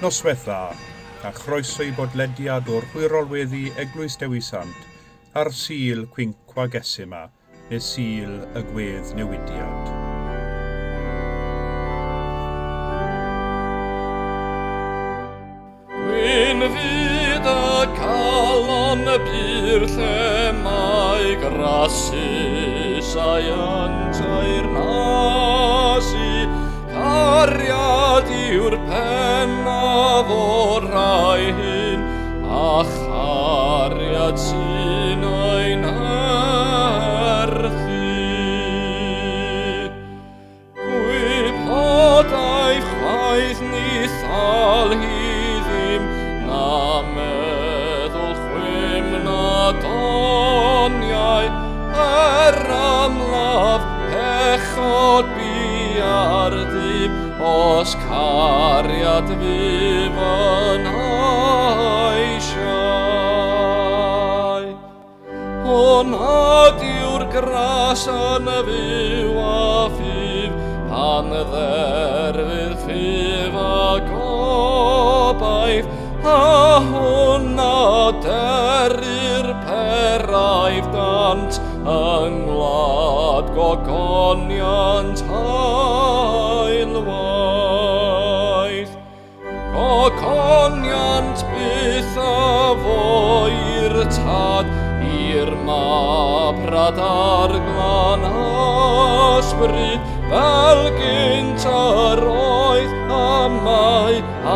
Noswaith dda, a chroeso i bodlediad o'r hwyrol weddi Eglwys Dewi Sant ar Sul Quinquagesima, neu Sul y Gwedd Newidiad. Gwyn fyd y calon y bur lle mae grasusau yn teyrnasu. Cariad yw'r pennaf o'r rhai hyn, a chariad sy'n ein herthu. Gwybodaeth chwaith ni thal hi ddim, na meddwl chwim na doniau, er amlaf pechod bu ar ddim, os cariad fyf yn eisiau. O nad yw'r gras yn fyw a ffydd, pan dderfydd ffydd a gobaith, a hwnna dery'r peraif dant yng ngwlad gogoniant haelwaith. Gogoniant byth a fo i'r tad, i'r mab rhad a'r glân ysbryd, fel gynt yr oedd a mae a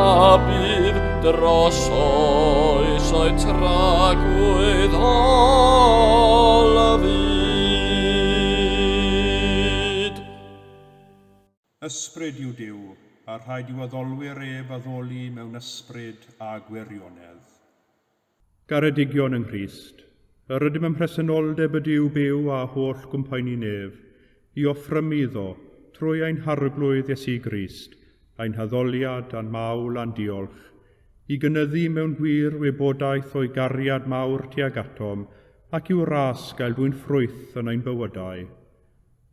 bydd dros oesoedd tragwyddol y fyd. Ysbryd yw Duw, a rhaid i'w addolwyr ef addoli mewn ysbryd a gwirionedd. Garedigion yng Nghrist, yr ydym ym mhresenoldeb y Duw byw a holl gwmpaenu nef, i offrymu iddo, trwy ein harglwydd Iesu Grist, ein haddoliad a'n mawl a'n diolch, i gynyddu mewn gwir wybodaeth o'i gariad mawr tuag atom ac i'w ras gael dwyn ffrwyth yn ein bywydau.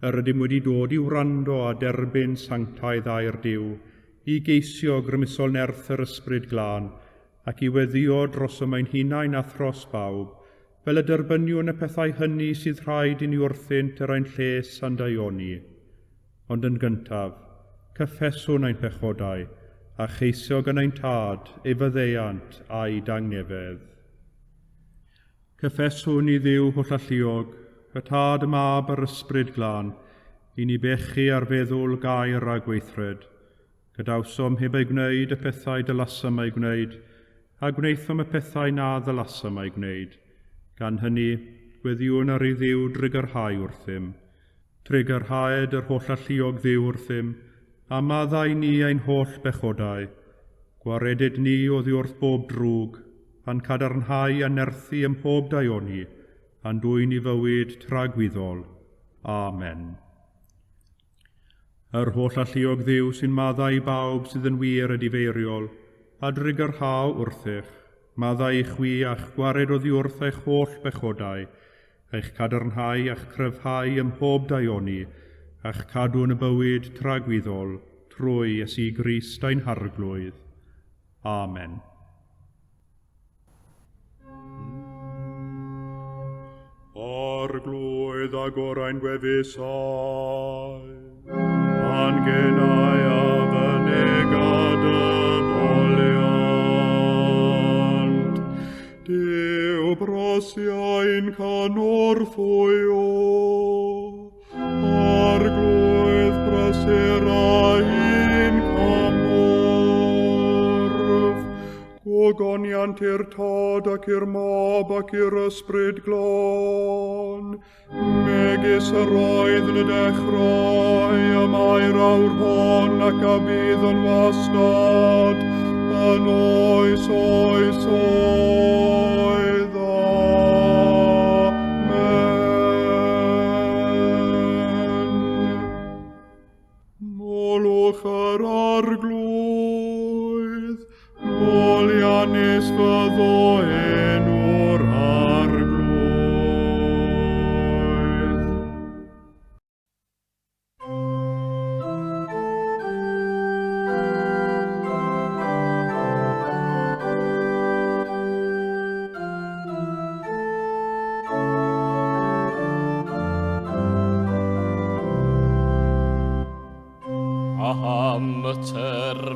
Yr ydym wedi dod i wrando a derbyn sanctaidd air Duw, i geisio grymusol nerth yr ysbryd glân, ac i weddio dros y ein hunain a thros bawb, fel y derbyniwn y pethau hynny sydd rhaid i ni wrthynt er ein lles a'n daioni. Ond yn gyntaf, cyffeswn ein pechodau, a cheisio gan ein tad ei faddeuant a'i dangnefedd. Cyffeswn i Dduw hollalluog, y tad, y mab a'r ysbryd glân, i ni bechu ar feddwl, gair a gweithred. Gadawsom heb ei gwneud y pethau dylasam ei gwneud, a gwnaethom y pethau na ddylasam ei gwneud. Gan hynny, gweddiwn ar ei Dduw drugarhau wrthym. Trugarhaed yr hollalluog Dduw wrthym, a maddau ni ein holl bechodau. Gwaredyd ni oddi wrth bob drwg, a'n cadarnhau a nerthu ym mhob daioni, a'n dwyn i fywyd tragwyddol. Amen. Yr holl alluog Dduw sy'n maddau i bawb sydd yn wir edifeiriol, a drugarhau wrthych, maddau i chwi a'ch gwared oddi wrth eich holl bechodau, eich cadarnhau a'ch cryfhau ym mhob daioni, a'ch cadw yn y bywyd tragwyddol, trwy Iesu Grist ein harglwydd. Amen. Arglwydd agor ein gwefusau, a'n genau a fynega dy foliant. Duw brosiau'n cynorthwyo, Arglwydd brysur ein cymorth. Gogoniant i'r Tad ac i'r Mab ac i'r Ysbryd Glân, megis yr oedd yn y dechrau, y mae'r awr hon ac a bydd yn wastad, yn oes oes oedd. Amen. Molwch yr Arglwydd, moliannus fyddo enw'r Arglwydd.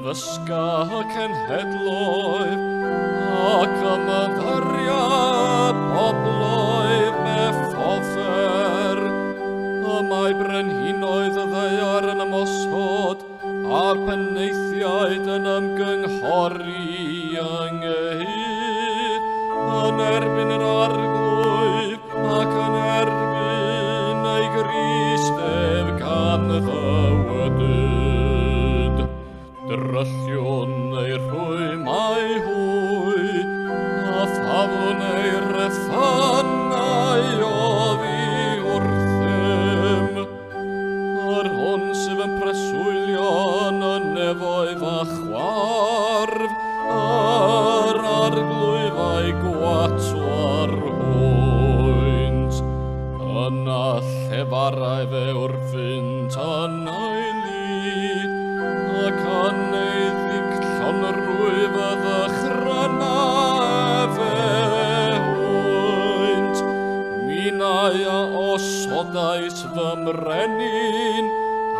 Terfysga y cenhedloedd, ac ymyfyria pobloedd meffofer. Y mae brenhinoedd y ddaear yn ymosod, a'r penaethiaid yn ymgynghori ynghyd, yn erbyn yr arglwydd ac yn erbyn ei Grist ef gan ddywedyd. Drylliwn ei rhwymau hwy, a phaflwn ei reffannau oddi wrthym. Yr hwn sydd yn preswylio yn y nefoedd a chwarf, yr arglwydd a'i gwatwar hwynt. Yna llefarai fe wrthynt yn ei lid, ac yn ei ddigllonrwydd y ddychrynna efe hwynt. Minnau a osodais fy mrenin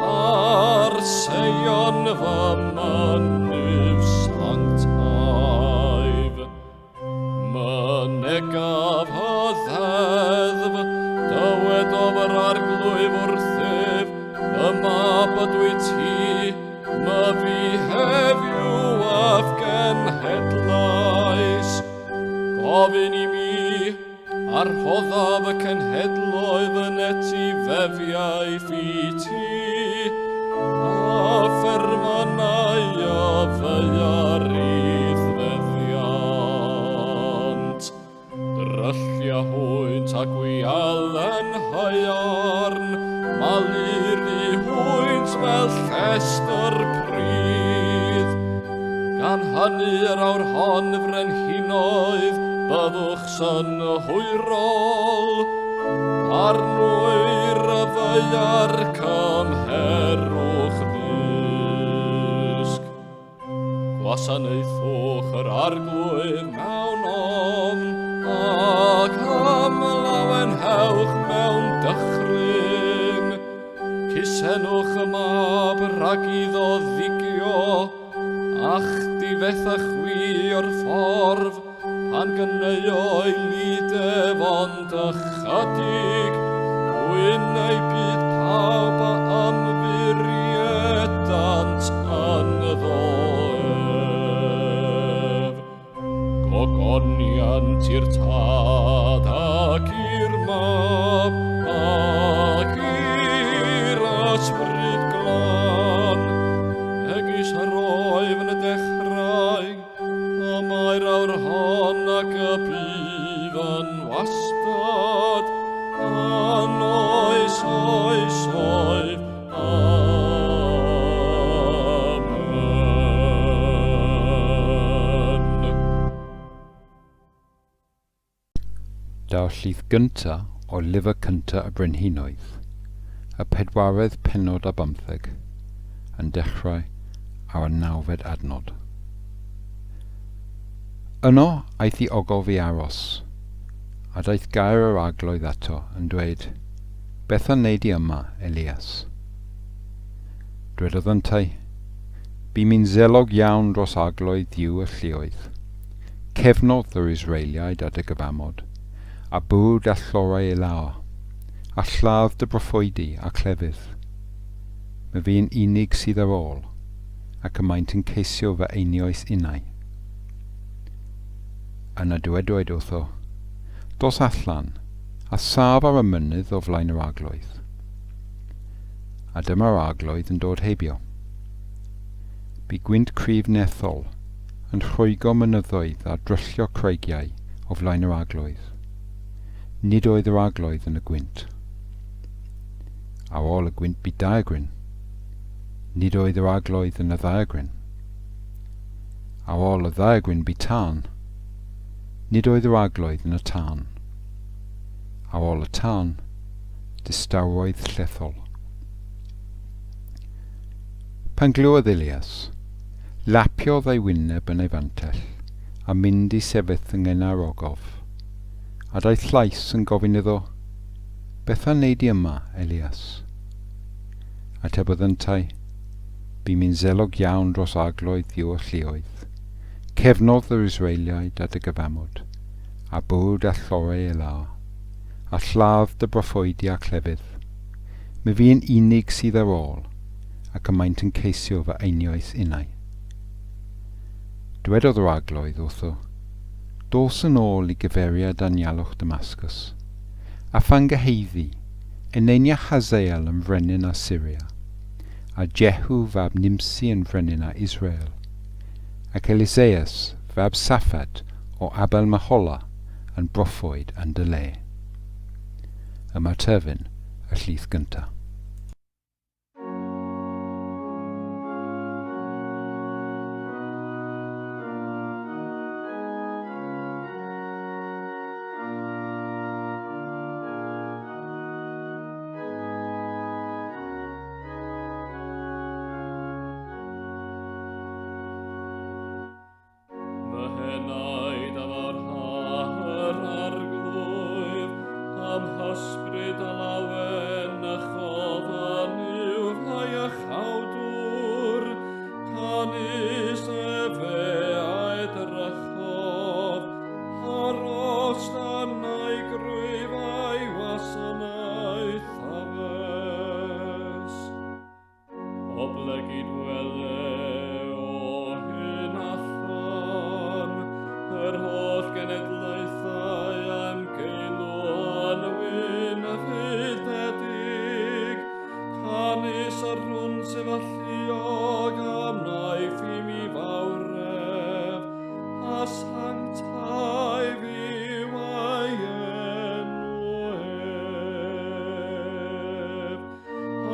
ar Seion fy mynydd sanctaidd. Mynegaf y ddeddf, dywedodd yr arglwydd wrthyf, y mab ydw i ti, myfi heddiw a'th genhedlais. Gofyn i mi, a rhoddaf y cenhedloedd yn etifeddiaeth i ti, a ffermannau a ddaear i'th feddiant. Dryllia hwynt a gwialen haearn, malur i hwynt fel llestr pridd. Gan hynny yr awr hon frenhinoedd, byddwch synhwyrol, arnwyr y ddaear cymherwch ddysg. Gwasanaethwch yr arglwydd mewn ofn, ac ymlawenhewch mewn dychryn. Cusenwch y mab rhag iddo ddigio, a'ch difetha chwi o'r ffordd, pan gyneuo ei lid ef ond ychydig, gwyn ei byd pawb a ymddiriedant ynddo ef. Gogoniant i'r Tad ac i'r Mab ac i'r Ysbryd Glân, megis yr oedd yn y dechrau, y mae'r awr hon ac y bydd yn wastad, yn oes oesoedd. Amen. Daw'r llith gynta o lyfr cynta y Brenhinoedd, y pedwaredd pennod a bymtheg, yn dechrau ar y nawfed adnod. Yno aeth i ogof i aros, a daeth gair yr arglwydd ato yn dweud, Beth a wneud i yma, Elias? Dwedodd yntau, Bu mi'n zelog iawn dros arglwydd Duw y lluoedd. Cefnodd yr Israeliaid ar dy gyfamod, a bwrw dallorau i lawr, a lladd dy broffwydi a clefydd. My fi yn unig sydd ar ôl, ac y maent yn ceisio fy einioes innau. Yna dywedwyd wrtho, Dos allan, a saf ar y mynydd o flaen yr arglwydd. A dyma'r arglwydd yn dod heibio. Bu gwynt cryf nerthol yn rhwygo mynyddoedd a dryllio creigiau o flaen yr arglwydd. Nid oedd yr arglwydd yn y gwynt. Ar ôl y gwynt bu daeargryn. Nid oedd yr arglwydd yn y ddaeargryn. Ar ôl y ddaeargryn bu tân. Nid oedd yr arglwydd yn y tân. Ar ôl y tân, distawrwydd llethol. Pan glywodd Elias, lapiodd ei wyneb yn ei fantell a mynd i sefyll yng ngenau'r ogof. A daeth llais yn gofyn iddo, Beth a wnei di yma, Elias? Atebodd yntau, Bûm i'n zelog iawn dros Arglwydd Dduw y lluoedd. Cefnodd yr Israeliaid ar dy gyfamod, a bwrw d'allorau ei law, a lladd dy broffwydi â'r clefydd. Myfi yn unig sydd ar ôl, ac y maent yn ceisio fy einioes innau. Dwedodd yr Arglwydd wrtho, Dos yn ôl i gyfeiriad anialwch Damascus, a phan gyhoeddi, eneinia Hazael yn frenin ar Syria, a Jehu fab Nimsi yn frenin ar Israel, ac Eliseus fab Saffat o Abel Mehola yn broffwyd yn dy le. Yma terfyn y llith gyntaf. Fy henaid a farha yr Arglwydd, a'm hysbryd a lawenychodd yn uwch a'i iachawdwr, canys efe a edrychodd ar ostanau grwyf a'i wasanaeth addys. Oblegid wele o hyn allan yr holl genedlaethau am geilw yn wyn fydedig, canys yr hwn sydd alluog a wnaiff i mi fawredd, a sanctaidd yw ei enw ef.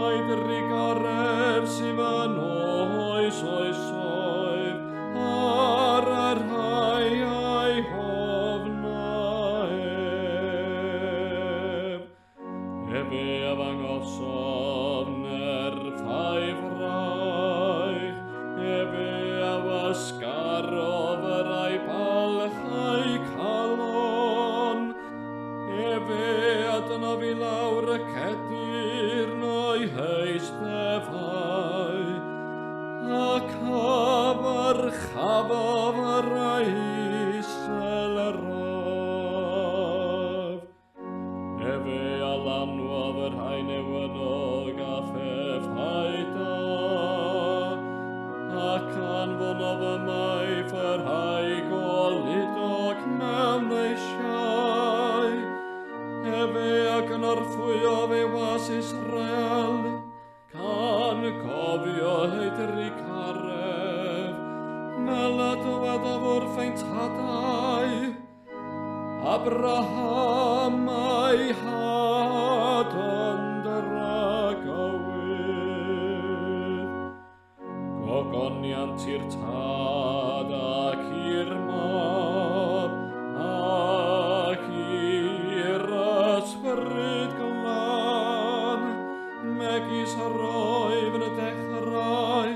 A'i drugaredd sydd yn oes oesoedd ar y rhai a'i hofna ef. Efe a ddangosodd nerth a'i fraich, efe a wasgarodd yr a'i balch a'i calon, Efe a dynodd i lawr y cedyrn o'i heisteddfau, ac a ddyrchafodd yr isel eraf. Efe a lanwodd y rhai newynog a phethau da, ac anfonodd ymaith y rhai goludog mewn eisiau. Efe a gynorthwyodd ei was Israel, gan gofio ei drugaredd, fel y dywedodd wrth ein tadau, Abraham a'i had yn dragywydd. Gogoniant i'r Tad ac i'r Mab ac i'r Ysbryd Glân, megis yr oedd yn y dechrau,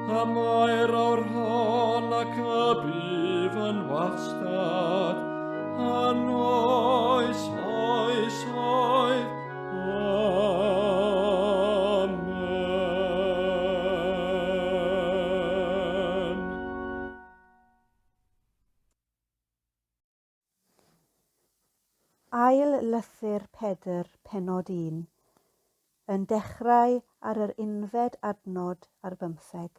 y mae'r awr hon ac y bydd yn wastad, yn oes oesoedd. Amen. Ail Lythyr Pedr, pennod un, yn dechrau ar yr unfed adnod ar bymtheg.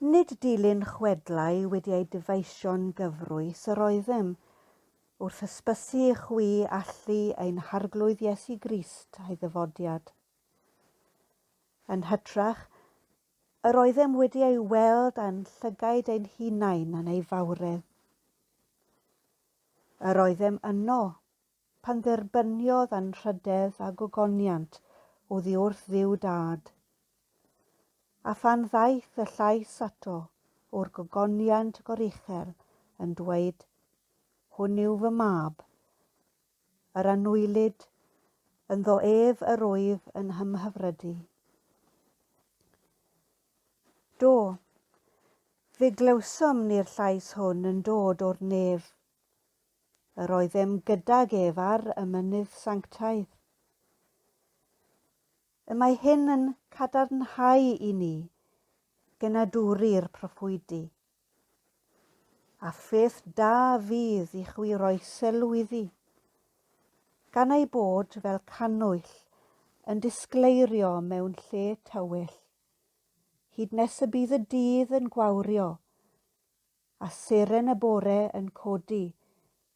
Nid dilyn chwedlau wedi eu dyfeisio'n gyfrwys yr oeddem wrth hysbysu i chwi allu ein Harglwydd Iesu Grist a'i ddyfodiad. Yn hytrach, yr oeddem wedi ei weld â'n llygaid ein hunain yn ei fawredd. Yr oeddem yno pan dderbyniodd anrhydedd a gogoniant oddi wrth Dduw Dad, a phan ddaeth y llais ato o'r gogoniant goruchel yn dweud, Hwn yw fy mab, yr anwylyd, ynddo ef yr wyf yn hymhyfrydu. Do, fe glywsom ni'r llais hwn yn dod o'r nef. Yr oeddem gydag ef ar y mynydd sanctaidd. Y mae hyn yn cadarnhau i ni genadwri'r proffwydi. A pheth da fydd i chwi roi sylw iddi, gan ei bod fel cannwyll yn disgleirio mewn lle tywyll, hyd nes y bydd y dydd yn gwawrio, a seren y bore yn codi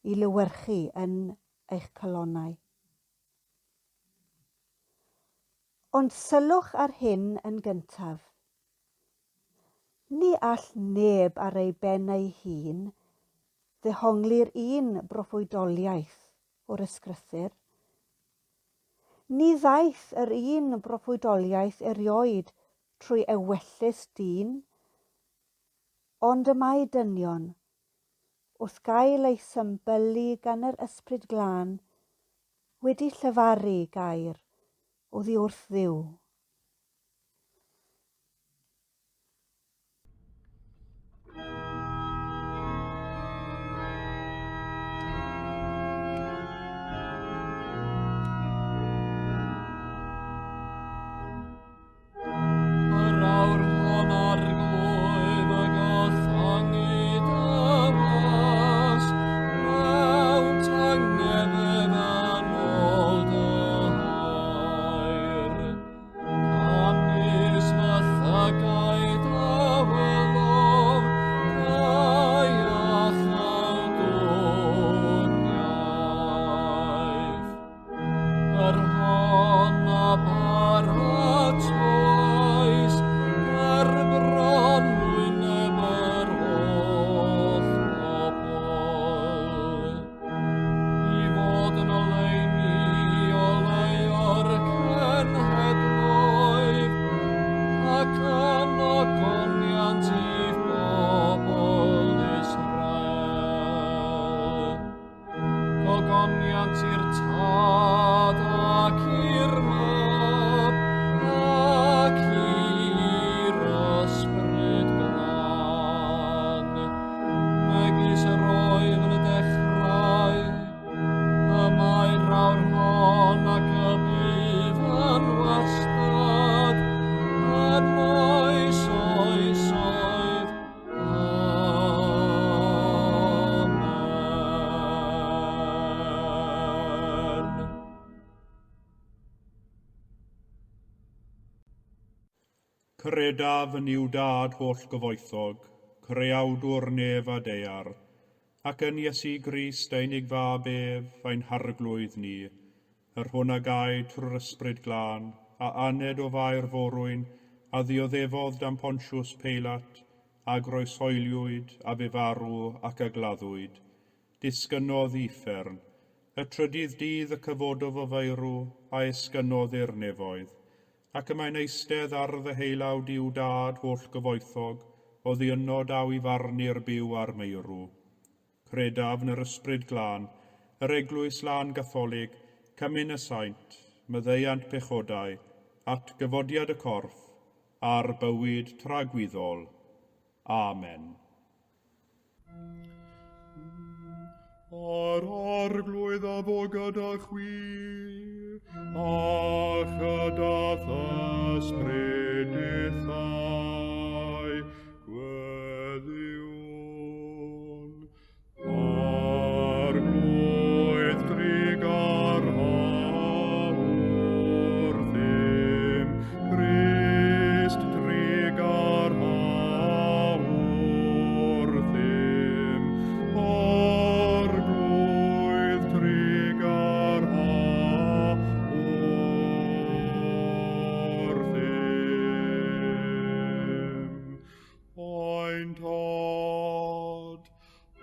i lewyrchu yn eich calonnau. Ond sylwch ar hyn yn gyntaf. Ni all neb ar ei ben ei hun ddehongli'r un broffwydoliaeth o'r Ysgrythur. Ni ddaeth yr un broffwydoliaeth erioed trwy ewyllys dyn, ond y mae dynion, wrth gael eu symbylu gan yr Ysbryd Glân, wedi llefaru gair oddi wrth Dduw. Yr awr hon arglwydd y gollongi dy was, mewn tangnefedd yn ôl dy hair. Canys fy llygaid a welodd dy iachawdwriaeth. Yr hon a baratoes ger bron wyneb yr holl bobl, i fod yn oleuni oleuo'r cenhedloedd, ac yn ogoniant i'th bobl Israel. Gogoniant i'r Tad ac i'r Mab ac i'r Ysbryd Glân, megis yr oedd yn y dechrau, y mae'r awr hon ac y bydd yn wastad, yn oes oesoedd. Amen. Credaf yn Nuw Dad holl-gyfoethog, creawdwr nef a daear, ac yn Iesu Grist ei unig Fab ef, ein Harglwydd ni, yr hwn a gaed trwy'r Ysbryd Glân, a aned o Fair Forwyn, a ddioddefodd dan Pontius Peilat, a groeshoeliwyd, a bu farw, ac a gladdwyd. Disgynnodd i uffern. Y trydydd dydd y cyfododd o feirw, a esgynnodd i'r nefoedd. Ac y mae'n eistedd ar ddeheulaw Duw Dad holl-gyfoethog, oddi yno daw i farnu'r byw a'r meirw. Credaf yn yr Ysbryd Glân, yr Eglwys Lân Gatholig, cymun y saint, maddeuant pechodau, at gyfodiad y corff, a'r bywyd tragwyddol. Amen. A'r Arglwydd a fo gyda chwi, a chyda ysbryd dithau, gweddïwn. Arglwydd drugarha wrthym, Crist drugarha wrthym, Arglwydd trugarha wrthym. Ein Tad,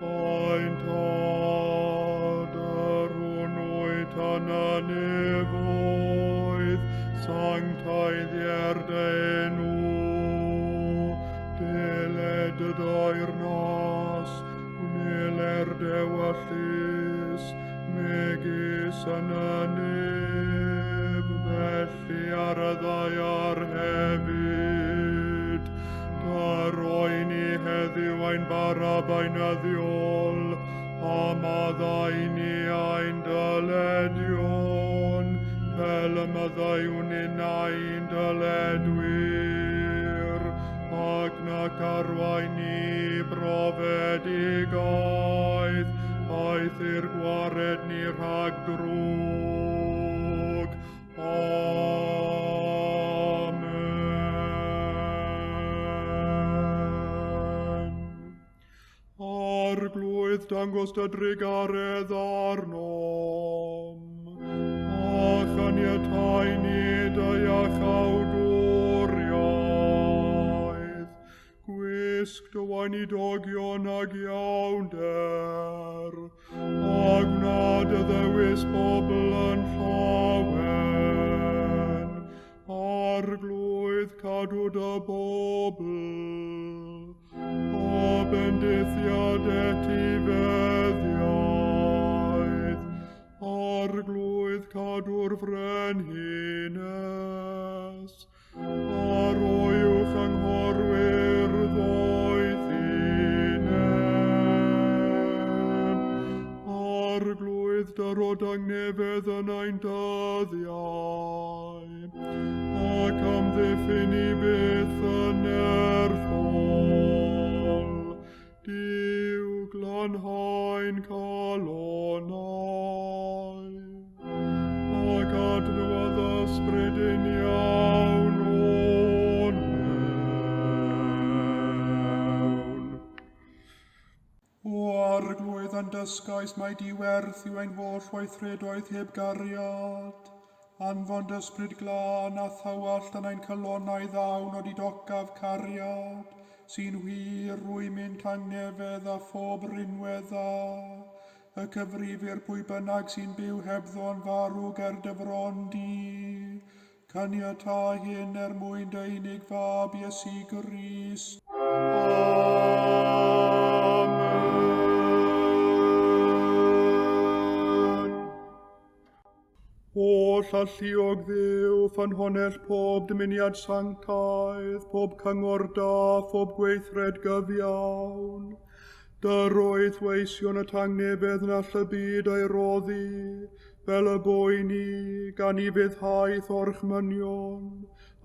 ein Tad, yr hwn wyt yn y nefoedd, sancteiddier dy enw, deled dy deyrnas, gwneler dy ewyllys, megis yn y nef, felly ar y ddaear hefyd. Daroi ni heddiw ein bara beunyddiol, a maddau ni ein dyledion, fel y maddeuwn ninnau'n dyledwyr, ac nac arwain ni brofedigaeth, aeth i'r gwared ni rhag drwg. Amen. Arglwydd, dangos dy drugaredd arnom, a chaniatáu ni dy iachawdwriaeth. Gwisg dy weinidogion ag iawnder, a gwna dy ddewis bobl yn llawen. Arglwydd, cadw dy bobl, a bendithiad etifeddiaeth. Arglwydd, cadw'r frenhines, a roiwch anghorwyr ddoethineb. Arglwydd, dyro dangnefedd yn ein dyddiau, ac amddiffyn i byth yn nerthol. Duw, glanhau'n calonnau, ac adnewyddu ysbryd uniawn o'n mewn. O Arglwydd, a'n dysgais mai diwerth yw ein holl weithredoedd heb gariad. Anfon dy ysbryd glân a thywallt yn ein calonnau ddawn o didocaf cariad, sy'n wir rwymyn tangnefedd a phob rinwedd dda. Y cyfrifir pwy bynnag sy'n byw hebddo'n farw ger dy fron di. Caniatâ hyn er mwyn dy unig fab Iesu Grist. Amen. Holl alluog Dduw, ffynhonnell pob dymuniad sanctaidd, pob cyngor da, phob gweithred gyfiawn. Dyroedd weision y tangnefedd na all y byd ei roddi, fel y boeni, gan i fyddhaeth orchmynion,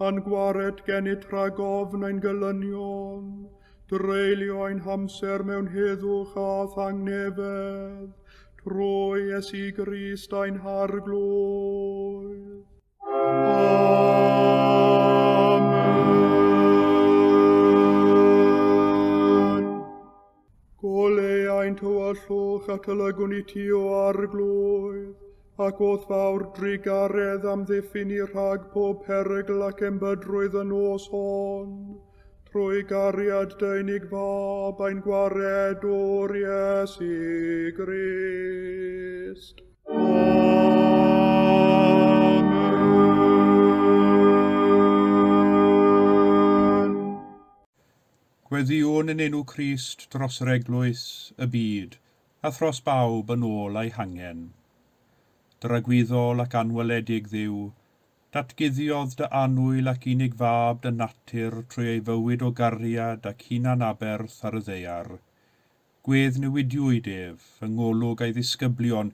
a'n gwared gennyt rhag ofn ein gelynion, dreulio ein hamser mewn heddwch a thangnefedd, trwy Iesu Grist ein Harglwydd. Amen. Goleuai'n tywyllwch at y lygwn i ti o Arglwydd, ac o'th fawr drugaredd amddiffyn i rhag pob perygl ac embydrwydd y nos hon, trwy gariad dy unig fab ein gwaredwr Iesu Grist. Amen. Gweddïwn yn enw Crist dros yr eglwys, y byd, a thros bawb yn ôl ei hangen. Dragwyddol ac anweledig Dduw, datguddiodd dy annwyl ac unig fab dy natur trwy ei fywyd o gariad ac hunan aberth ar y ddaear. Gwedd newidiwyd ef yng ngolwg ei ddisgyblion,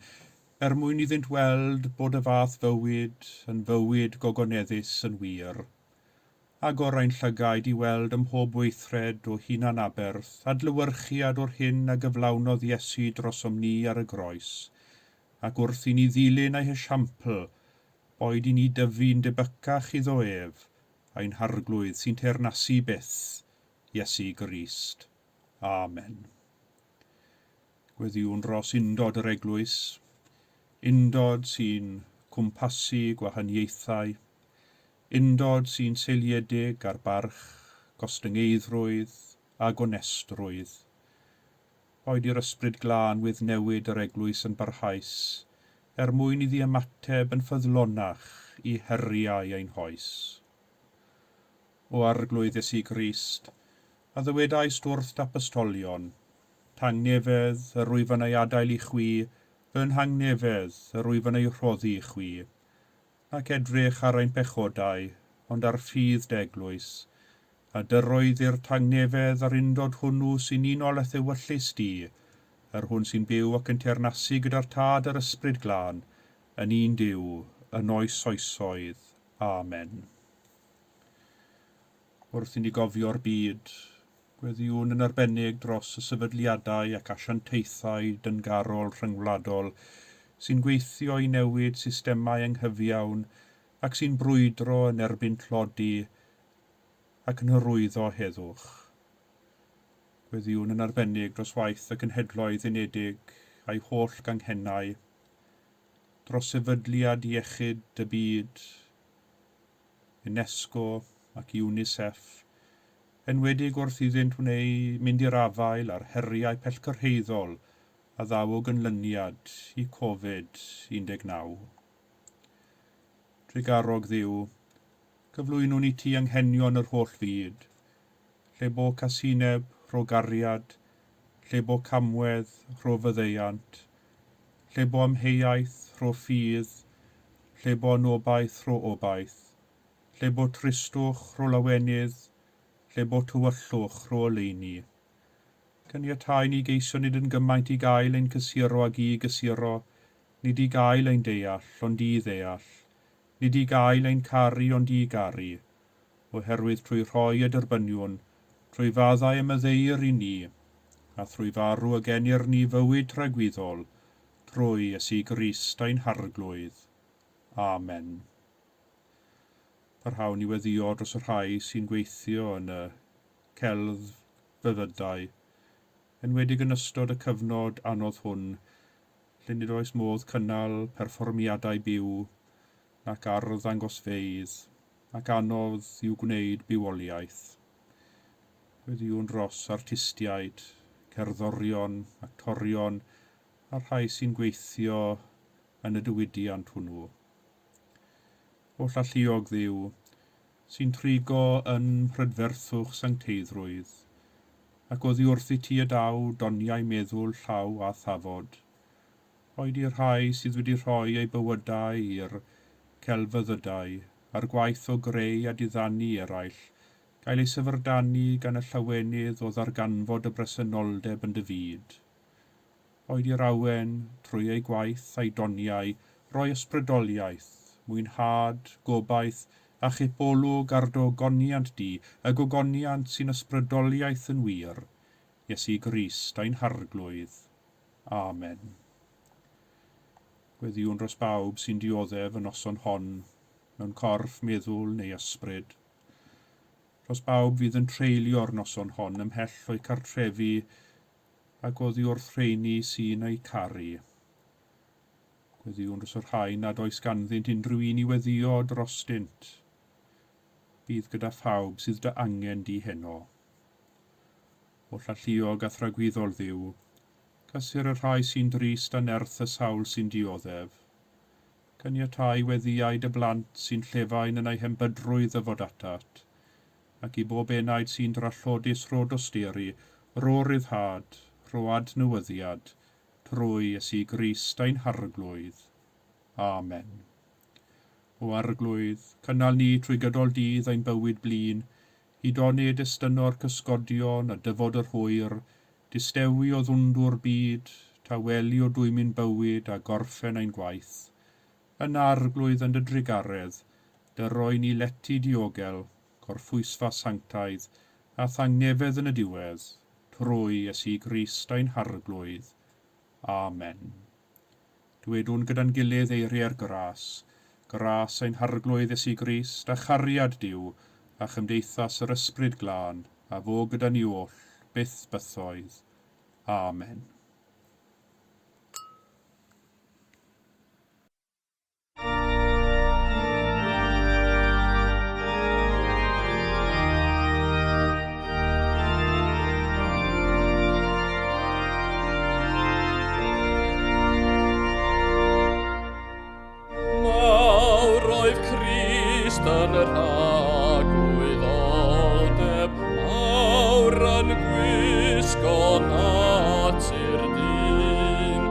er mwyn iddynt weld bod y fath fywyd yn fywyd gogoneddus yn wir. Agor ein llygaid i weld ym mhob weithred o hunan aberth, adlewyrchiad o'r hyn a gyflawnodd Iesu drosom ni ar y groes, ac wrth i ni ddilyn ei hesiampl, boed i ni dyfu'n debycach iddo ef, ein Harglwydd sy'n teyrnasu byth, Iesu Grist. Amen. Gweddïwn dros undod yr eglwys, undod sy'n cwmpasu gwahaniaethau, undod sy'n seiliedig ar barch, gostyngeiddrwydd a gonestrwydd. Boed i'r ysbryd glân weddnewid yr eglwys yn barhaus, er mwyn iddi ymateb yn ffyddlonach i heriau ein hoes. O Arglwydd Iesu Grist, a ddywedaist wrth d'apostolion, tangnefedd yr wyf yn ei adael i chwi, fy nhangnefedd yr wyf yn ei rhoddi i chwi, ac edrych ar ein pechodau, ond ar ffydd d'eglwys, a dyroedd i'r tangnefedd a'r undod hwnnw sy'n unol â'th ewyllys di, yr hwn sy'n byw ac yn teyrnasu gyda'r Tad a'r Ysbryd Glân, yn un Duw, yn oes oesoedd. Amen. Wrth i ni gofio'r byd, gweddïwn yn arbennig dros y sefydliadau ac asiantaethau dyngarol rhyngwladol sy'n gweithio i newid systemau anghyfiawn ac sy'n brwydro yn erbyn tlodi ac yn hyrwyddo heddwch. Gweddïwn yn arbennig dros waith y Cenhedloedd Unedig a'i holl ganghennau, dros sefydliad iechyd y byd, UNESCO ac UNICEF, enwedig wrth iddynt wneud mynd i'r afael â'r heriau pellgyrhaeddol a ddaw o ganlyniad i Covid-19. Trugarog Dduw, cyflwynwn i ti anghenion yr holl fyd, lle bo casineb, rho gariad, lle bo camwedd, rho faddeuant, lle bo amheuaeth, rho ffydd, lle bo anobaith, rho obaith, lle bo tristwch, rho lawenydd, lle bo tywyllwch, rho oleuni. Caniatáu ni geisio nid yn gymaint i gael ein cysuro ag i gysuro, nid i gael ein deall, ond i ddeall, nid i gael ein caru ond i garu, oherwydd trwy rhoi y derbyniwn, trwy faddau y maddeuir i ni, a thrwy farw y genir ni fywyd tragwyddol, trwy Iesu Grist ein Harglwydd. Amen. Parhawn i weddïo dros y rhai sy'n gweithio yn y celfyddydau, enwedig yn ystod y cyfnod anodd hwn, lle nid oes modd cynnal perfformiadau byw nac arddangosfeydd, ac anodd i'w gwneud bywoliaeth. Gweddïwn dros artistiaid, cerddorion, actorion, a'r rhai sy'n gweithio yn y diwydiant hwnnw. Holl alluog Dduw, sy'n trigo yn mhrydferthwch sancteiddrwydd, ac oddi wrth i ti y daw doniau meddwl llaw a thafod. Oed i'r rhai sydd wedi rhoi eu bywydau i'r celfyddydau a'r gwaith o greu a diddanu eraill, gael eu syfrdanu gan y llawenydd o ddarganfod y bresenoldeb yn dy fyd. Oed i'r awen, trwy ei gwaith a'i doniau, roi ysbrydoliaeth, mwynhad, gobaith a chipolwg ar dy ogoniant di, y gogoniant sy'n ysbrydoliaeth yn wir, Iesu Grist ein Harglwydd. Amen. Gweddïwn dros bawb sy'n dioddef y noson hon, mewn corff, meddwl neu ysbryd. Dros bawb fydd yn treulio'r noson hon ymhell o'u cartrefi ac oddi wrth rheini sy'n eu caru. Gweddïwn dros y rhai nad oes ganddynt unrhyw un i weddïo drostynt. Bydd gyda phawb sydd dy angen di heno. Holl alluog a thragwyddol Dduw, cysur y rhai sy'n drist a nerth y sawl sy'n dioddef. Caniatáu weddïau dy blant sy'n llefain yn eu hembydrwydd ddyfod atat, ac i bob enaid sy'n drallodus rho dosturi, rho ryddhad, rho adnewyddiad, trwy Iesu Grist ein Harglwydd. Amen. O Arglwydd, cynnal ni trwy gydol dydd ein bywyd blin, hyd onid estynno'r cysgodion a dyfod yr hwyr, distewi o ddwndwr byd, tawelu o dwymyn bywyd a gorffen ein gwaith. Yn Arglwydd yn dy drugaredd, dyroi ni lety diogel, gorffwysfa sanctaidd, a thangnefedd yn y diwedd, trwy Iesu Grist ein Harglwydd. Amen. Dwedwn gyda'n gilydd eiriau'r gras, gras ein Harglwydd Iesu Grist a chariad Duw a chymdeithas yr Ysbryd Glân a fo gyda ni oll, byth bythoedd. Amen. Mawr oedd Crist yn yr agwyddoldeb, mawr yn gwisgo natur dyn,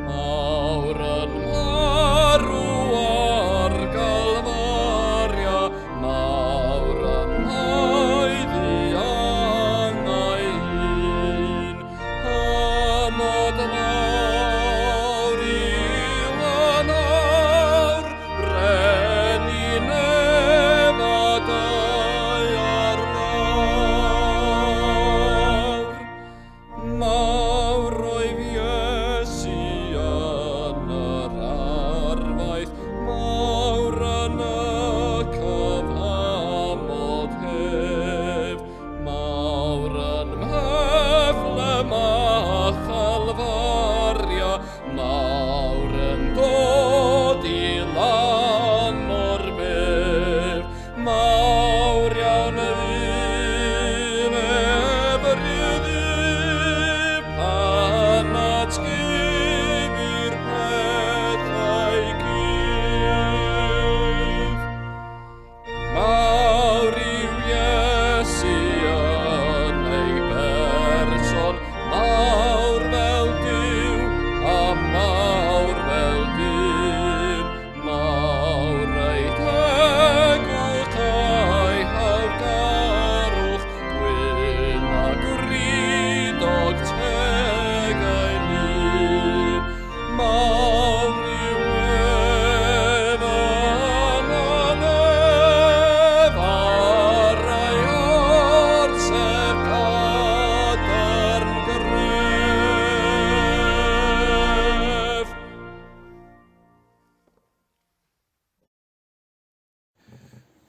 mawr yn marw ar Galfaria, mawr yn haeddu angau hun. Hynod mawr yw yn awr, brenin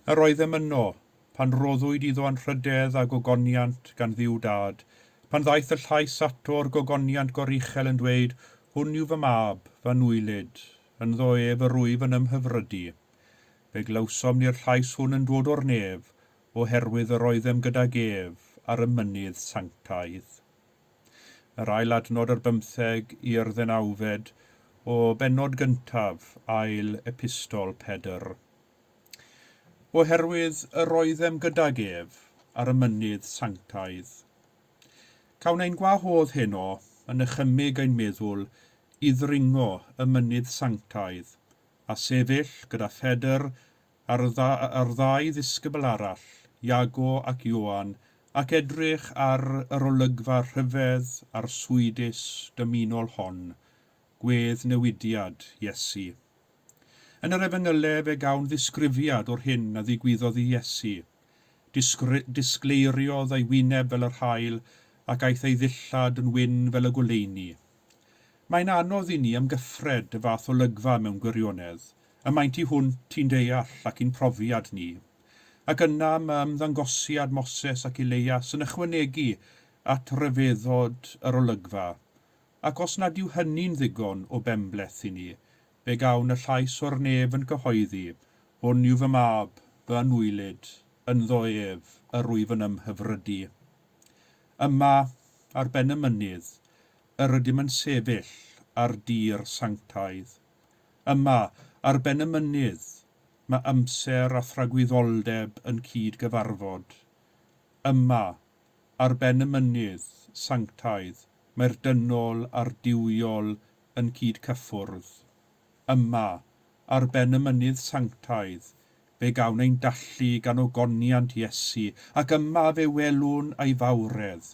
Yr oeddem yno, pan roddwyd iddo anrhydedd a gogoniant gan Dduw Dad, pan ddaeth y llais ato o'r gogoniant goruchel yn dweud, Hwn yw fy mab, fy anwylyd, ynddo ef yr wyf yn ymhyfrydu. Fe glywsom ni'r llais hwn yn dod o'r nef, oherwydd yr oeddem gydag ef ar y mynydd sanctaidd. Yr ail adnod ar bymtheg i'r ddeunawfed o bennod gyntaf ail epistol Pedr. Oherwydd yr oeddem gydag ef ar y mynydd sanctaidd. Cawn ein gwahodd heno yn nychymyg ein meddwl i ddringo y mynydd sanctaidd a sefyll gyda Phedr a'r, a'r ddau ddisgybl arall, Iago ac Ioan, ac edrych ar yr olygfa rhyfedd a'r swydus dymunol hon, gwedd newidiad Iesu. Yn yr Efengylau fe gawn ddisgrifiad o'r hyn a ddigwyddodd i Iesu. Disgleiriodd ei wyneb fel yr haul ac aeth ei ddillad yn wyn fel y goleuni. Mae'n anodd i ni amgyffred y fath olygfa mewn gwirionedd, y maent tu hwnt i'n deall ac i'n profiad ni. Ac yna mae ymddangosiad Moses ac Eleias yn ychwanegu at ryfeddod yr olygfa, ac os nad yw hynny'n ddigon o benbleth i ni, fe gawn y llais o'r nef yn cyhoeddi, Hwn yw fy mab, fy anwylyd, ynddo ef yr wyf yn ymhyfrydu. Yma, ar ben y mynydd, yr ydym yn sefyll ar dir sanctaidd. Yma, ar ben y mynydd, mae amser a thragwyddoldeb yn cyd-gyfarfod. Yma, ar ben y mynydd sanctaidd, mae'r dynol a'r duwiol yn cyd-cyffwrdd. Yma, ar ben y mynydd sanctaidd, fe gawn ein dallu gan ogoniant Iesu, ac yma fe welwn ei fawredd.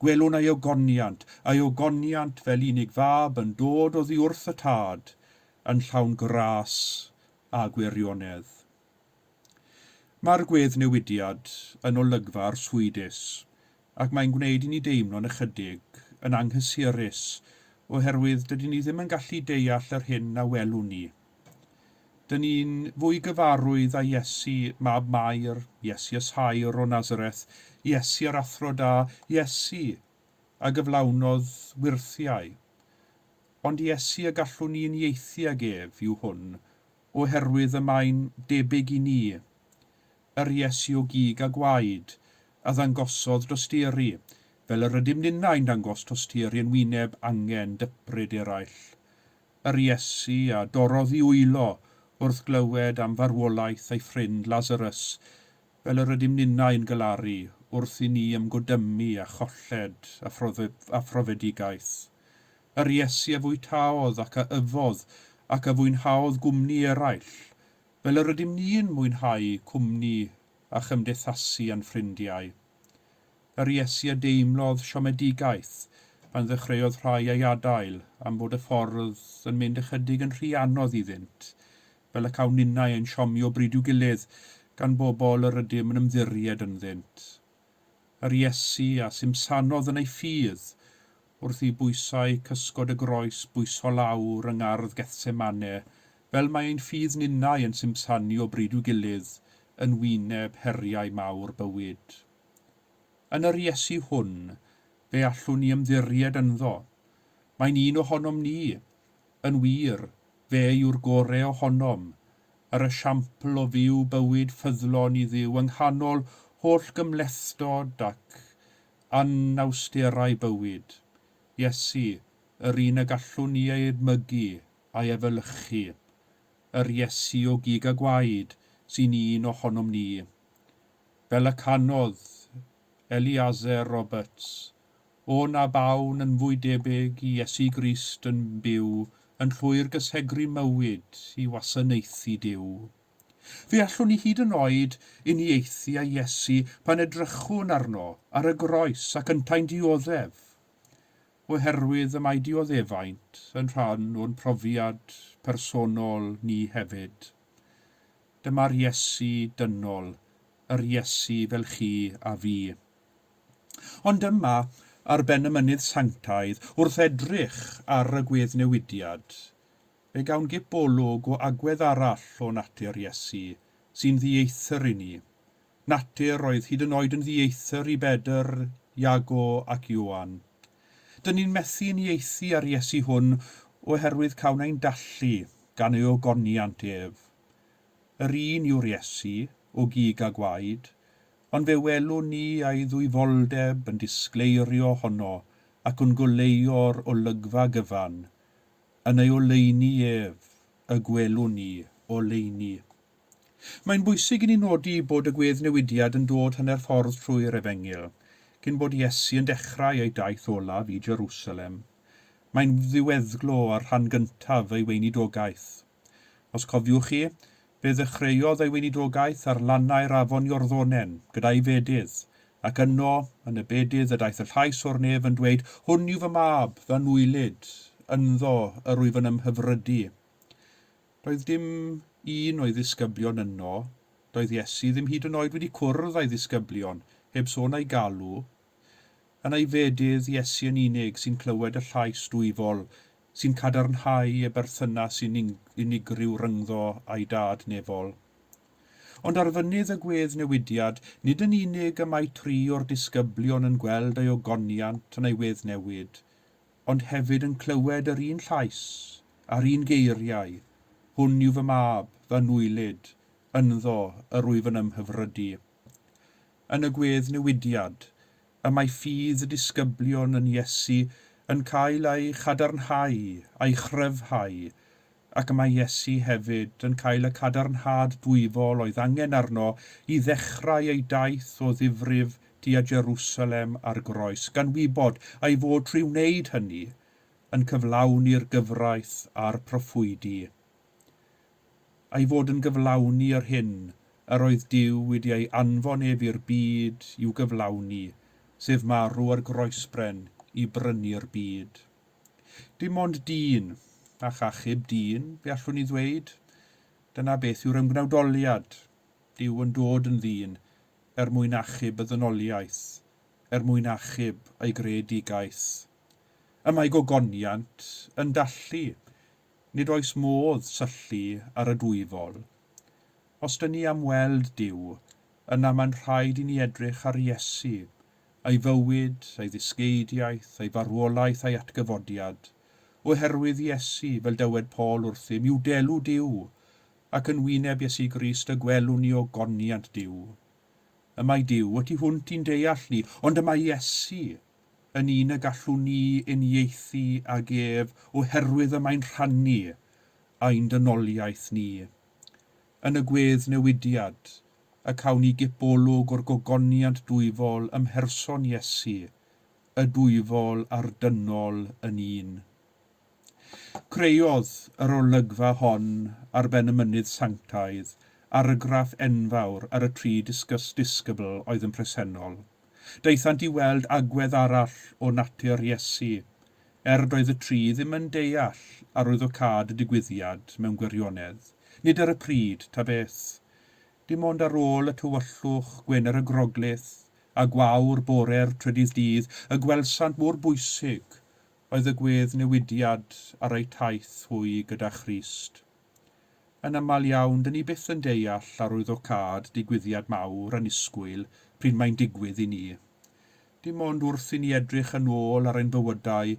Gwelwn ei ogoniant, ei ogoniant fel unig fab yn dod oddi wrth y Tad, yn llawn gras a gwirionedd. Mae'r gweddnewidiad yn olygfa arswydus, ac mae'n gwneud i ni deimlo'n ychydig yn anghysurus oherwydd dydyn ni ddim yn gallu deall yr hyn a welwn ni. Dyn ni'n fwy gyfarwydd â Iesu, mab Mair, Iesu Yshair o Nazareth, Iesu yr athro da, Iesu a gyflawnodd wyrthiau. Ond Iesu y gallwn ni uniaethu ag ef yw hwn, oherwydd y mae'n debyg i ni. Yr Iesu o gig a gwaed, a ddangosodd dosturi, fel yr ydym ninnau'n dangos tosturi yn wyneb angen dybryd eraill. Yr Iesu a dorrodd i wylo wrth glywed am farwolaeth ei ffrind Lazarus, fel yr ydym ninnau'n galaru wrth i ni ymgodymu â cholled a, a phrofedigaeth. Yr Iesu a fwytaodd ac a yfodd ac a fwynhaodd gwmni eraill, fel yr ydym ni'n mwynhau cwmni a chymdeithasu â'n ffrindiau. Yr Iesu a deimlodd siomedigaeth pan ddechreuodd rhai ei adael am fod y ffordd yn mynd ychydig yn rhy anodd iddynt, fel y cawn ninnau ein siomi o bryd i'w gilydd gan bobl yr ydym yn ymddiried ynddynt. Yr Iesu a simsanodd yn ei ffydd wrth i bwysau cysgod y groes bwyso lawr yng ngardd Gethsemane, fel mae ein ffydd ninnau yn simsanu o bryd i'w gilydd yn wyneb heriau mawr bywyd. Yn yr Iesu hwn, fe allwn ni ymddiried ynddo. Mae'n un ohonom ni. Yn wir, fe yw'r gore ohonom, yr esiampl o fyw bywyd ffyddlon i Dduw yng nghanol holl gymhlethdod ac anawsterau bywyd. Iesu, yr un y gallwn ni ei edmygu a'i efelychu. Yr Iesu o gig a gwaed sy'n un ohonom ni. Fel y canodd Eleazer Roberts, O na bawn yn fwy debyg i Iesu Grist yn byw yn llwyr gysegru mywyd i wasanaethu Duw. Fe allwn ni hyd yn oed uniaethu â Iesu pan edrychwn arno ar y groes ac yntau'n dioddef, oherwydd y mae dioddefaint yn rhan o'n profiad personol ni hefyd. Dyma'r Iesu dynol, yr Iesu fel chi a fi. Ond yma, ar ben y mynydd sanctaidd, wrth edrych ar y gweddnewidiad, fe gawn gip olwg o agwedd arall o natur Iesu, sy'n ddieithr i ni. Natur oedd hyd yn oed yn ddieithr i Bedr, Iago ac Ioan. Dyn ni'n methu uniaethu â'r Iesu hwn oherwydd cawn ein dallu gan ei ogoniant ef. Yr un yw'r Iesu, o gig a gwaed, ond fe welwn ni a'i ddwyfoldeb yn disgleirio honno ac yn goleuo'r olygfa gyfan. Yn ei oleuni ef y gwelwn ni oleuni. Mae'n bwysig i ni nodi bod y gweddnewidiad yn dod hanner ffordd trwy'r Efengyl, cyn bod Iesu yn dechrau ei daith olaf i Jerusalem. Mae'n ddiweddglo ar rhan gyntaf ei weinidogaeth. Os cofiwch chi, fe ddechreuodd ei weinidogaeth ar lannau'r afon Iorddonen gyda'i fedydd, ac yno, yn y bedydd, y daeth y llais o'r nef yn dweud, Hwn yw fy mab, fy anwylyd, ynddo yr wyf yn ymhyfrydu. Doedd dim un o'i ddisgyblion yno, doedd Iesu ddim hyd yn oed wedi cwrdd â'i ddisgyblion, heb sôn a'i galw. Yn ei fedydd, Iesu yn unig sy'n clywed y llais dwyfol sy'n cadarnhau y berthynas unigryw rhyngddo a'i dad nefol. Ond ar fynydd y gwedd newidiad, nid yn unig y mae tri o'r disgyblion yn gweld ei ogoniant yn ei wedd newid, ond hefyd yn clywed yr un llais a'r un geiriau, Hwn yw fy mab, fy anwylyd, ynddo yr wyf yn ymhyfrydu. Yn y gwedd newidiad, y mae ffydd y disgyblion yn Iesu yn cael ei chadarnhau a'i chryfhau, ac y mae Iesu hefyd yn cael y cadarnhad dwyfol oedd angen arno i ddechrau ei daith o ddifrif tua Jerusalem a'r groes, gan wybod a'i fod trwy wneud hynny yn cyflawni'r gyfraith a'r proffwydi. A'i fod yn gyflawni yr hyn yr oedd Duw wedi ei anfon ef i'r byd i'w gyflawni, sef marw ar groesbren i brynu'r byd. Dim ond dyn, a chachub dyn, fe allwn ni ddweud. Dyna beth yw'r ymgnawdoliad, Duw yn dod yn ddyn er mwyn achub y ddynoliaeth, er mwyn achub ei greadigaeth. Y mae gogoniant yn dallu, nid oes modd syllu ar y dwyfol. Os dyn ni am weld Duw, yna mae'n rhaid i ni edrych ar Iesu, ei fywyd, ei ddysgeidiaeth, ei farwolaeth a'i atgyfodiad. Oherwydd Iesu, fel dywed Paul wrthym, yw delw Duw, ac yn wyneb Iesu Grist y gwelwn ni ogoniant Duw. Y mae Duw y tu hwnt i'n deall ni, ond y mae Iesu yn un y gallwn ni uniaethu ag ef oherwydd y mae'n rhannu ein dynoliaeth ni. Yn y gwedd newidiad, y cawn ni gipolwg o'r gogoniant dwyfol ym mherson Iesu, y dwyfol a'r dynol yn un. Creodd yr olygfa hon ar ben y mynydd sanctaidd argraff enfawr ar y tri disgybl oedd yn presennol. Daethant i weld agwedd arall o natur Iesu, er doedd y tri ddim yn deall arwyddocâd y digwyddiad mewn gwirionedd, nid ar y pryd, ta beth. Dim ond ar ôl y tywyllwch Gwener y Groglith a gwawr bore'r trydydd dydd y gwelsant mor bwysig oedd y gwedd newidiad ar eu taith hwy gyda Christ. Yn aml iawn, dyn ni byth yn deall arwyddocâd digwyddiad mawr annisgwyl pryd mae'n digwydd i ni. Dim ond wrth i ni edrych yn ôl ar ein bywydau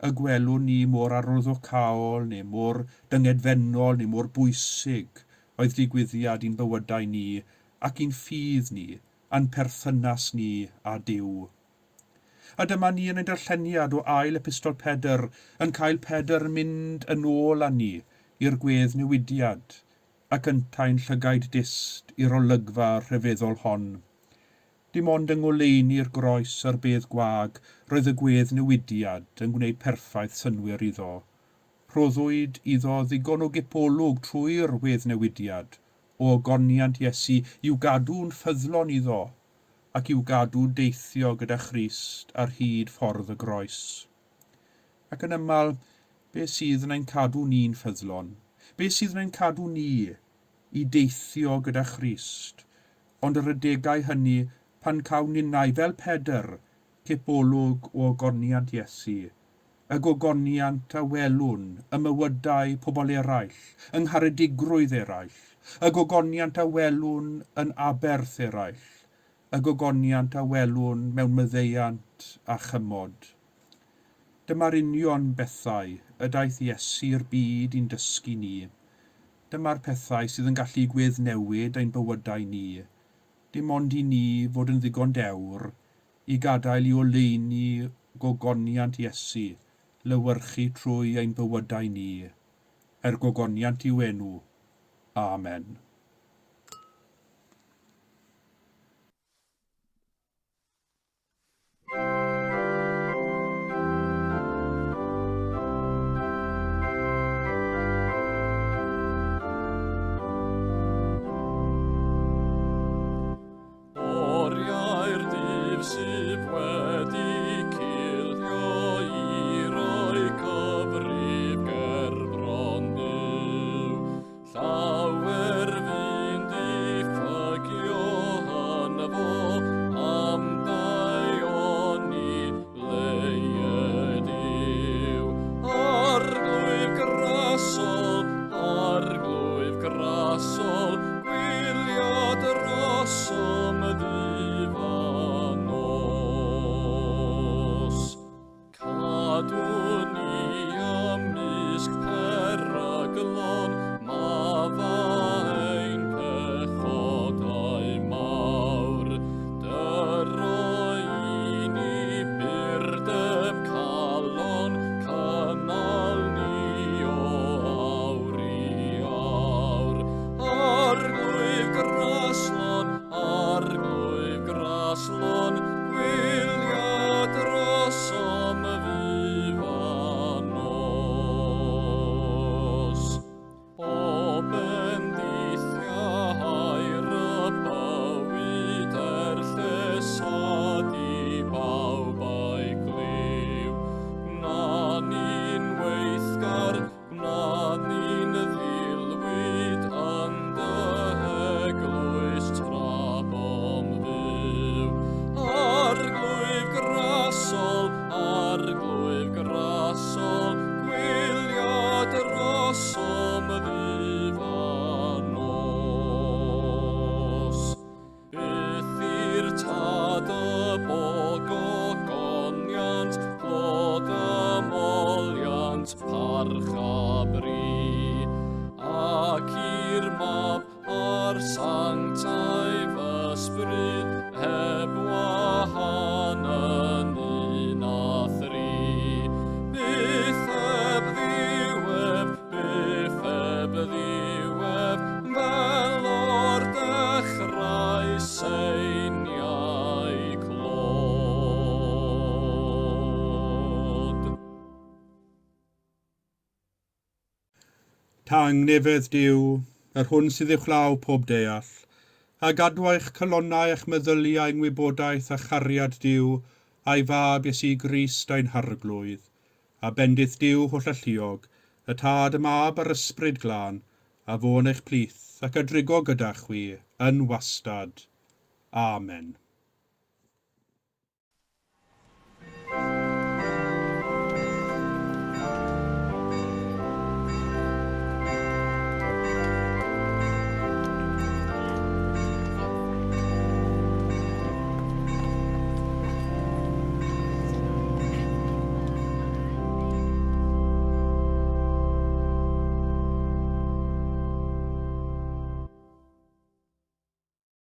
y gwelwn ni mor arwyddocaol neu mor dyngedfennol neu mor bwysig oedd digwyddiad i'n bywydau ni ac i'n ffydd ni a'n perthynas ni â Duw. A dyma ni yn ein darlleniad o ail epistol Pedr yn cael Pedr yn mynd yn ôl â ni i'r gwedd newidiad ac yntau'n llygaid dyst i'r olygfa rhyfeddol hon. Dim ond yng ngoleuni'r groes a'r bedd gwag roedd y gwedd newidiad yn gwneud perffaith synnwyr iddo. Rhoddwyd iddo ddigon o gipolwg trwy'r wedd newidiad o ogoniant Iesu i'w gadw'n ffyddlon iddo ac i'w gadw deithio gyda Christ ar hyd ffordd y groes. Ac yn aml, be sydd yn ein cadw ni'n ffyddlon? Be sydd yn ein cadw ni i deithio gyda Christ? Ond yr adegau hynny pan cawn ninnau fel Pedr cipolwg o ogoniant Iesu, Y gogoniant a welwn ym mywydau pobl eraill, yng ngharedigrwydd eraill, y gogoniant a welwn yn aberth eraill, y gogoniant a welwn mewn maddeuant a chymod. Dyma'r union bethau y daeth Iesu i'r byd i'n dysgu ni. Dyma'r pethau sydd yn gallu gweddnewid ein bywydau ni, dim ond i ni fod yn ddigon dewr i gadael i oleuni gogoniant Iesu lewyrchu trwy ein bywydau ni, er gogoniant i'w enw. Amen. Oriau'r dydd sydd wedi cilio i roi cyfrif gerbron Duw. Llawer fu'n diffygio yn fo am daioni leied yw. Arglwydd grasol, arglwydd grasol, gwylio drosom ddydd a nos. Cadw ni ymysg peryglon, maddau ein pechodau mawr. Dyro i ni burdeb calon, cynnal ni o awr i awr. Arglwydd graslon, arglwydd graslon, gwylio drosom ddydd a nos. O bendithiau'r y bywyd er llesad i bawb a'i glyw. Gwna ni'n weithgar, gwna ni'n ddilwyd yn dy eglwys tra bom fyw. Arglwydd grasol, arglwydd grasol, gwylio drosom ddydd a nos. Byth i'r tad y bo gogoniant, clod a moliant, parch a bri, ac i'r mab a'r sanctaidd ysbryd, heb wahan yn un a thri. Byth heb ddiwedd, byth heb ddiwedd, fel o'r dechrau seiniau clod. Tangnefedd Duw, yr hwn sydd uwchlaw pob deall, a gadw eich calonnau a'ch meddyliau yng ngwybodaeth a chariad Duw a'i fab Iesu Grist ein Harglwydd, a bendith Duw hollalluog, y Tad, y Mab a'r Ysbryd Glân, a fo yn eich plith ac a drigo gyda chwi yn wastad. Amen.